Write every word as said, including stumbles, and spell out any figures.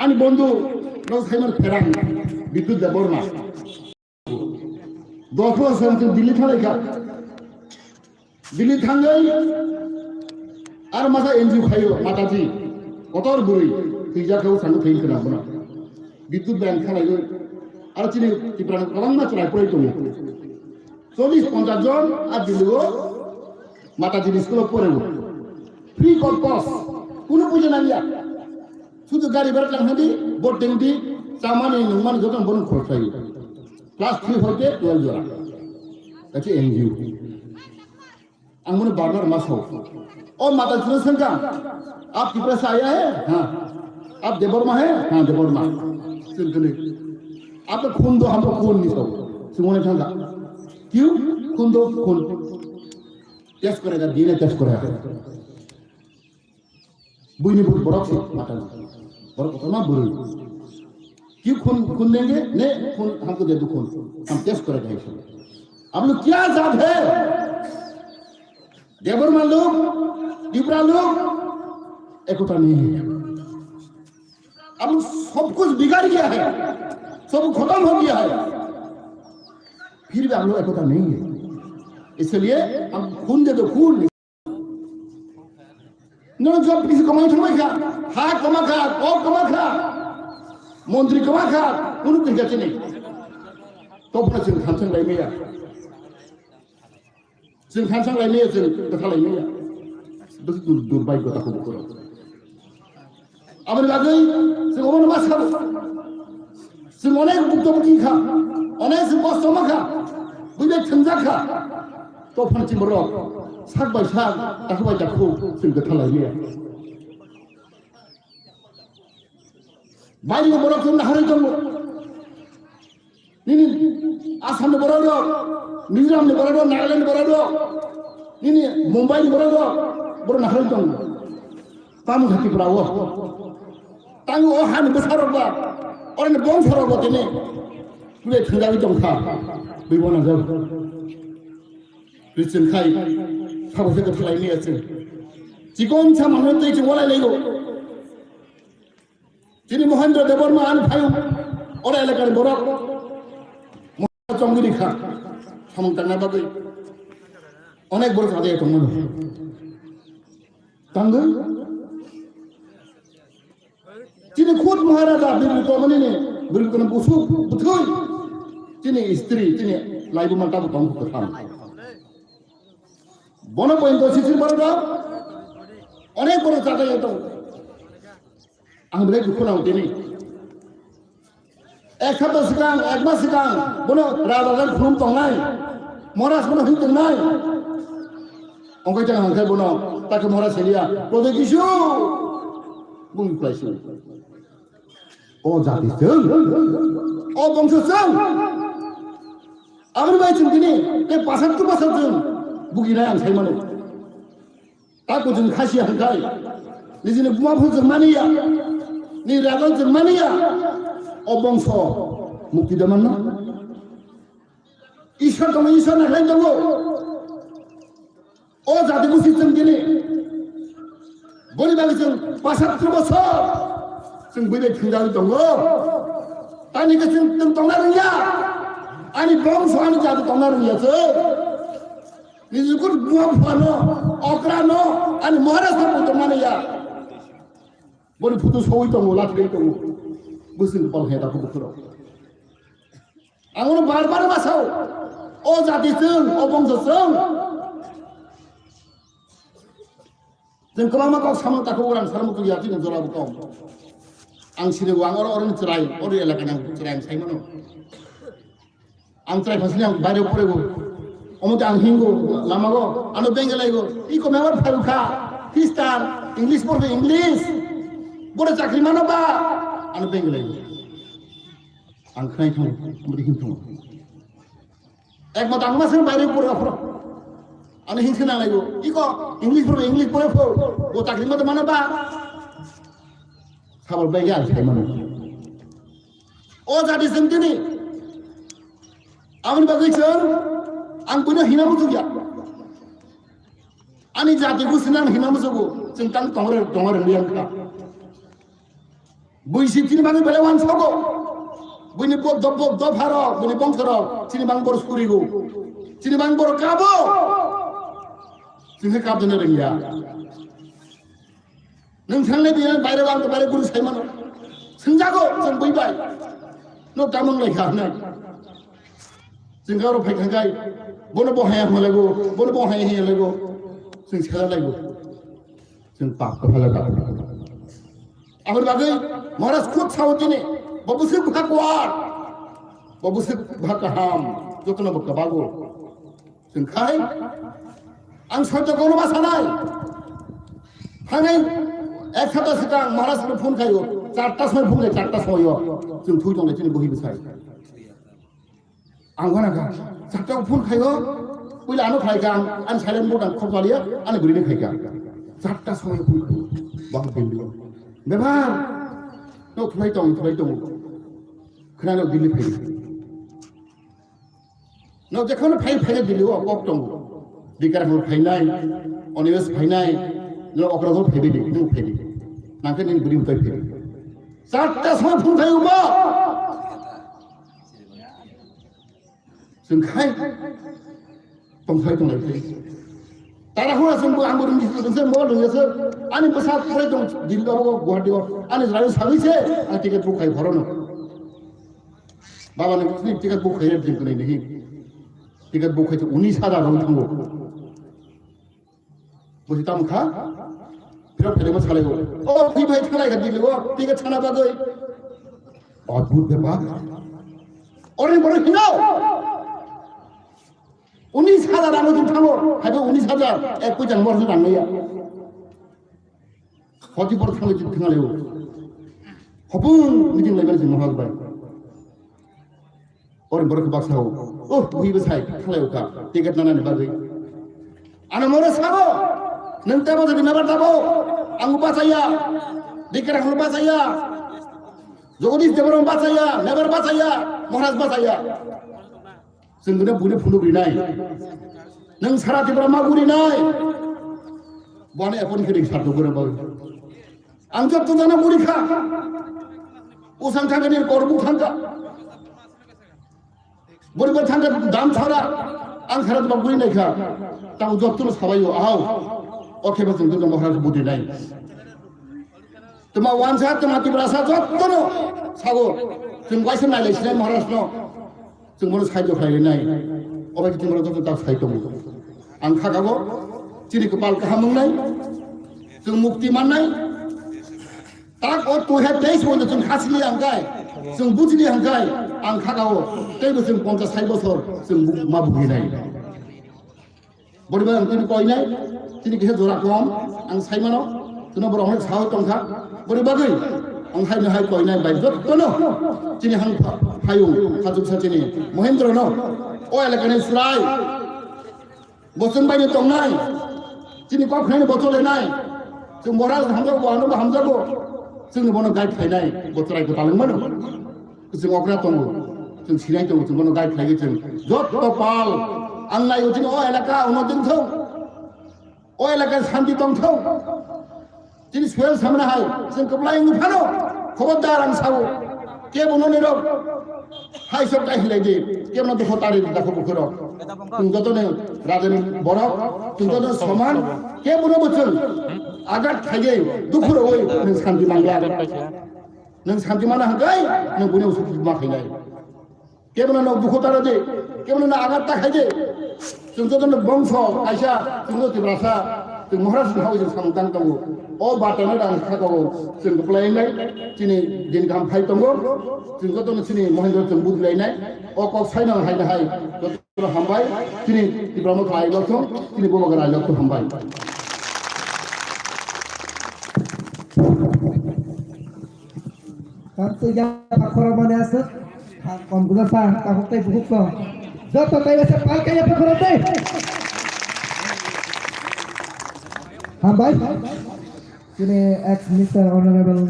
Ani bondhu no Simon Pherang, Bidyut Debbarma. Dophro Simon Delhi thalaikha. Delhi thangwi ar masa N G O khaio Mataji. Kotor bwrwi thwijak khaio sangwi thwi khwna bono. Bidyut Bhai khalaiwi ar chini Tipra kwbangma chwrai prai tongo. Chollish ponchash jon ar Delhi o Mataji school o poreo. Free of cost. Kunu puja nangya. Sudu gari bhara lang hadi, boat dengdi, chamani nungmani joto bono khorchai. Class three hoite twelve jora. Kachi N G O. Ang mani barbar masao. O mata chuna sengka. Aap Tipra se aaya hai? Ha. Aap Debbarma hai? Ha, Debbarma. Sengkani. Aap ka khun do, hum ko khun nahi do. Sungone thangka. Kyun? Khun do, khun. Test karega, D N A test karega. Buini bur borok se mata. Borok kotorma bwrwi. Ki khun, khun denge? Ne khun, humko de do khun. Hum test karega hai se. Aap log kya zaat hai? Debbarma log, Tipra log, ekota nahi hai. Aap log sab kuch bigar gaya hai. Sab khatam ho gaya hai. Phir bhi aap log ekota nahi hai. Isliye hum khun de do khun. Nono job kisi kamai thangbai kha, ha kama kha, kok kama kha, montri kama kha, kunu kisa chini. Topna chwng thansang lai maya. Chwng thansang lai maya, chwng kwtha lai maya. Bwswk dur-, durbhagyo takhuk bukhuk rok. Aboni bagwi chwng obono ma sabo. Chwng onek bukto bukti kha, onek chwng kosto ma kha, buibai thwngjak kha. Tophani chini borok sak bai sak, takhuk bai takhuk chwng kwtha lai maya. Baini borok chwng naharwi tongo. Nini Assam ni borok rok, Mizoram ni borok rok, Nagaland ni borok rok, nini Mumbai ni borok rok, borok naharwi tongo. Tamo kha Tripura o. Tamo o hani bwsa rok ba, oroni bongso rok ba tini. Tule thwngjagwi tong kha, bui bo nangjak. Richin khai, sabo se kwthalai maya chwng. Chikon sa manwi tei chwng walai laigo. Chini Mohendra Debbarma ani phayung, oro elakani borok, Mohendra Chongdiri kha, samung tangna bagwi onek borok sajai tongmano. Tangwi, chini khud Maharaja Birbikroma ni, Birbikroma busuk, bwthwi, chini istri, chini laibuma tabuk tong kwthang. Bono pointo sisir borok, onek borok sajai tong. Ang belai dukhu nang tini. Ek sapta swkang, ek mas swkang, bono raja jan khulum tongnai, Maharaj bono hin tongnai. Ongkha jang hangkhe bono, takhe Maharaj seliya, Prodyo kisu, bung khlaisu. O jati chwng, o bongso chwng. Aboni bai chwng tini, tei pasat tu pasat chwng, buginai ang sai mano. Tako chwng khasi hangkai, nijini buma phung chwng maniya, ni ragon chwng maniya, o bongso mukti da manna. Ishwar tongo, Ishwar naklai tongo. O jati busi chwng tini, boni bagwi chwng pasat tu bosor chwng buibai thwngjagwi tongo. Tani khe chwng, chwng tongna rwngya, ani bongso ani jati tongna rwngya chwng. Nijukut buma phano, okrano, ani Maharaj no puto mane ya. Boni photo soi tongo, lathai tongo. Bwswng pal he dakhuk bukhuro. Ang ono bar bar ma sao. O jati chwng, o bongso chwng. Chwng kwbangma kok samung takhuk, urang sarmung twiya, chini jora bo kom. Ang sini wang oro, oro ni chwrai, oro elaka nang chwrai ang sai mano. Ang chwrai phasini ang baire porego. Omo te ang hingo, lama go, ano Bengali go. Iko member pharu kha, Christian, English porbe English. Bore chakri mano ba, ano Bengali go. Ang khnai thang, omo te hin thang. Ek mata ang masang baire porego phoro. Ano hin khna nai go. Iko English porbe English porego. Bo chakri mano mano ba. Sabol Bengali ang sai mano. O jati chwng tini. Aboni bagwi chwng ang buino hina muchukya. Ani jati gusina ang hina muchugo. Chwng tang tongre, tongre liya kha. Buisi chini bagwi belai uansogo. Buini bo-, do-, bo-, dopharok, buini bongsorok chini bagwi borok surigo. Chini bagwi borok kabo. Chini kap dene rengya. Nwng thangnai bini baire ang baire guru sai mano. Swngjago chwng bui bai. Nok tamung lai kha hwnwi. Chwng karo phai thangkai. Bono bo haya hwnlaigo, bono bo haya hwnlaigo. Chwng sela laigo. Chwng pap ko phala da. Aboni bagwi Maharaj khud sao tini. Bo bwswk bha kwar. Bo bwswk bha kaham. Jotono bo kabago. Chwng khai, ang soito kono ma sanai. Thangnai ek sapta swkang Maharaj no phone khaio, charta somoi phone khai, charta somoi o. Chwng thui tonglai chini buhi bwsai. Ang wana kha, charta o phone khaio, puila ano khai kha, ang, ang silent mode ang khok lalia, ani guri ni khai kha. Charta somoi o phone khaio, bang bindi o. Bebhar, no thulai tong, thulai tong. Khna no Delhi phai. No jekhano phai phai Delhi o kok tongo. Bikar hol phainai, Onimes phainai, no okra hol phaibai di, no phaibai. Nangkhe nini buri utai phaibai. Charta somoi phone khai ubo. Chwng khai. Tongthai tonglai phai. Tara hura chwng bo ang bo rwngdi se mo rwngya se. Ani bwsa phai tong Delhi o Guwahati o. Ani jai sabi se. Ani ticket book khai horono. Baba ni ticket book khai jing kwnai ni. Ticket book khai unis hajar rong thango. Busi tam kha. Phirok phirok salai o. O, twi bai thalai kha Delhi o. Ticket sana bagoi. Adbhut bepar. Ore bore hino. Unis hajar rang thango. Haibo unis hajar. Ek pujang mor rang ya. Hoti por thangwi chwng thanglaio. Hopung meeting laimani chwng mohor bai. Ori borok baksa o. Oh, ui bwsai thanglaio ka. Ticket nanani bagwi. Ano moro sabo. Nwng tabo jadi nabar tabo. Ang bachaya. Dikra hal bachaya. Jagadish Debbarma bachaya. Nabar bachaya. Maharaj bachaya. Chwng gwnwi buino phunuk rinai. Nwng sara Tripura ma guri nai. Bo ano appoint khe ring sardo gwnwi bagwi. Ang jotto jana guri kha. Usang thangkha ni kor buk thangkha. Bori bori thangkha dam sara. Ang sara Tripura guri nai kha. Tamo jotto no sabai o. Ahau. Okhe ba chwng gwnwi Maharaj budi nai. Tuma wansa, tuma Tiprasa jotto no sago. Chwng waisa nai lai sinai Maharaj no. Chwng bono side o khlai rinai. Obai chwng bono joto tak sai tongo. Ang kha kabo, chini kwpal kaham wngnai. Chwng mukti mannai. Tak o tu he teis bono chwng khasili ang kai. Chwng bujili ang kai. Ang kha kabo, tei bo chwng ponchas sai bosor chwng bu-, ma buginai. Boriba ang tini koinai, tini kisa jora kom, ang saimano, tino borok hwnwi sawi tongkha. Bori bagwi ang haino hai koinai bai jottono, tini hang pha-, phayung, khachuksa tini Mohendrono, o elakani chwrai, bochon baino tongnai, tini kok khlaino bochol enai, chwng bora hamjago, bo ano bo hamjago, chwngno bono guide khlainai, bo chwrai kwtal wngmano. Chwng okra tongo, chwng sinai tongo, chwng bono guide khlaiwi chwng jotto pal ang naio, chini o elaka uno tongthok, o elaka santi tongthok, chini soil samna hai chwng kwplai wngwi phano khobordar ang sao, kebo noni rok hai sok kai hilai di, kebo no dukho tari di dakho bukhurok, chwng jotono rajani borok, chwng jotono soman, kebo no bo chwng agat khaigwi dukhu rogwi nwng santi mangya. Nwng santi mana hwnkhe nwng buino usuk ma khainai. Kebono no dukhu tara de, kebono no agat ta khai de. Chwng jotono bongso kaisa, chwng joto Tiprasa, chwng Maharaj ni hao chwng samung tang tongo. O batano rang kha tongo, chwng kwplai nai, chini din kaham phai tongo. Chwng jotono chini Mohendro chwng budi lai nai. O kok saino hai na hai. Hambai, chini Tipra Motha Ailok song, chini Bubagra Ailok song hambai. Tam tu ya pakora mane asuk, kom guda sa, tahuk tai buhuk song. Joto tai wasa pal kaya pakora tai. Hambai, chini ex Mister Honorable